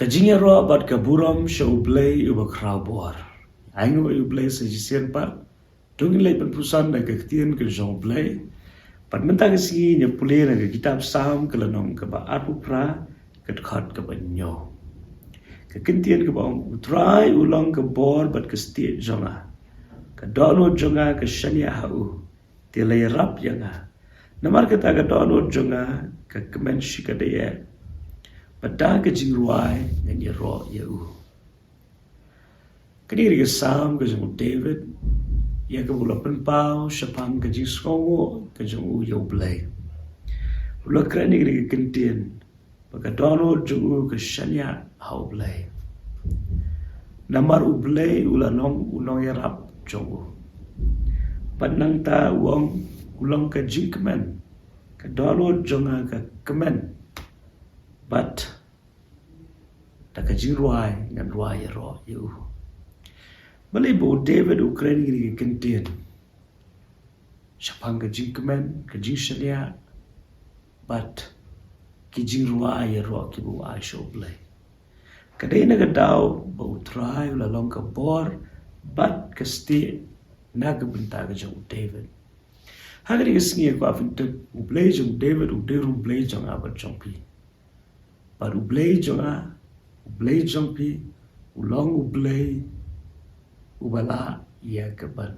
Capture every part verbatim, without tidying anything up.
Ka jingïaroh bad ka burom sha U Blei uba khraw bor. Ai nguh ïa U Blei sa shisien pat. To ngin leit ban pyrshang da ka ktien ka jong U Blei. Bad mynta ka sngi ngin ïa pule na ka kitab Salm ka lynnong kaba arphew phra, ka dkhot kaba hynñiew. Ka ktien kaba ong, U Trai u long ka bor bad ka stieh jong nga. Ka dohnud jong nga ka shaniah ha u. Te la ïarap ïa nga. Namar kata ka dohnud jong nga ka kmen shikatdei. Bad da ka jingrwai ngan ïaroh ïa u. Kane ka dei ka Salm ka jong u David, ïa kaba u la pynpaw shaphang ka jingsngewnguh ka jong u ïa U Blei. U la kren ïa kane ka ktien, ba ka dohnud jong u ka shaniah ha U Blei. Namar U Blei u la long u nongïarap jong u. Bad nangta u ong, u long ka jingkmen, ka dohnud jong nga ka kmen. Bad da ka jingrwai ngan rwai ïaroh ïa u. Balei ba u David u kren ïa kane ka ktien shaphang ka jingkmen, ka jingshaniah bad ki jingrwai ïaroh kiba u ai sha U Blei? Ka dei na ka daw ba U Trai u la long ka bor bad ka stieh na ka bynta ka jong u David. Ha kane ka sngi nga kwah phin tip, U Blei jong u David u dei ruh U Blei jong nga bad jong phi. Bad U Blei jong nga, U Blei jong phi, u long U Blei uba lah ïa kaban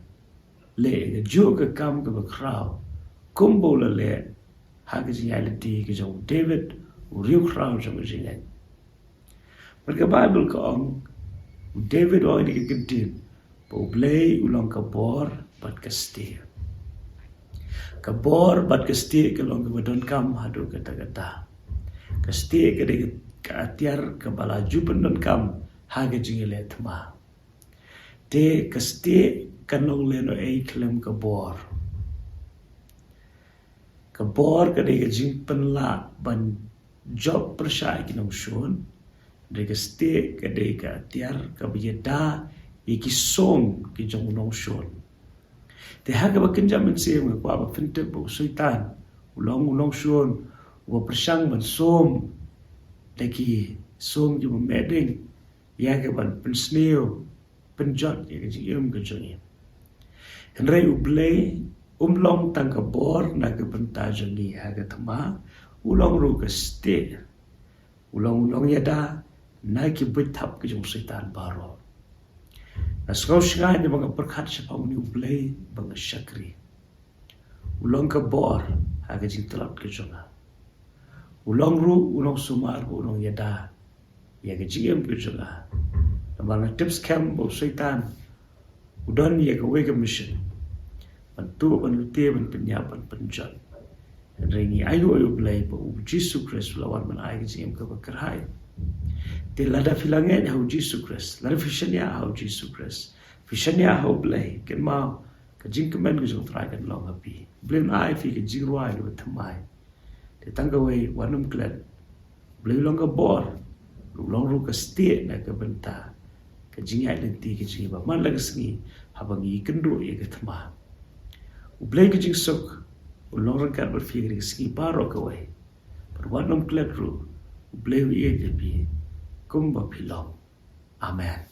leh ïa kajuh ka kam kaba khraw, kumba u la leh ha ka jingïaid lynti ka jong u David, u riewkhraw jong ka jingngeit. Bad ka Baibl ka ong, u David u ong ïa kane ka ktien, ba U Blei u long ka bor bad ka stieh. Ka bor bad ka stieh ka long kaba donkam haduh katta katta. Ka stieh ka dei ka atiar kaba la ju pyndonkam ha ka jingïaleh thma. Te ka stieh kan long lehnohei khlem ka bor. Ka bor ka dei ka jingpynlah ban jop pyrshah ïa ki nongshun. Hynrei ka stieh ka dei ka atiar kaba ïada ïa ki sum ki jong u nongshun. Te ha kaba kynja mynsiem nga kwah ba phin tip ba u Soitan u long u nongshun uba pyrshang ban sum da ki sum kiba meh ding ïa kaban pynsniew, pynjot ïa ka jingim ka jong ngi. Hynrei U Blei um long tang ka bor na ka bynta jong ngi ha ka thma, u long ruh ka stieh. U long u nongïada na ki buit thap ki jong u Soitan baroh. Nga sngew shngaiñ ba nga pyrkhat shaphang une U Blei ba nga shakri. U long ka bor ha ka jingtlot ka jong nga. U long ruh u nongsumar, u nongïada ïa ka jingim ka jong nga. Namar nga tip skhem ba u Soitan u don ïa kawei ka mission, ban tuh, ban lute, ban pynïap, ban pynjot. Hynrei ngi ainguh ïa U Blei ba u Jisu Khrist u la wan ban ai ka jingim kaba kyrhai. Te lada phi la ngeit ha u Jisu Khrist, lada phi shaniah ha u Jisu Khrist, phi shaniah ha U Blei, kynmaw, ka jingkmen ka jong U Trai kan long ha phi. U Blei un ai phi ka jingrwai kaba thymmai. Te tang kawei, wat nym klet. U Blei u long ka bor, u long ruh ka stieh na ka bynta ka jingïaid lynti ka jong ngi ba man la ka sngi haba ngi kynduh ïa ka thma. U Blei ka jingsuk un long ryngkat bad phi ha ka sngi baroh kawei. Bad wat nym klet ruh, U Blei u ïeit ïa phi kumba phi long. Amen.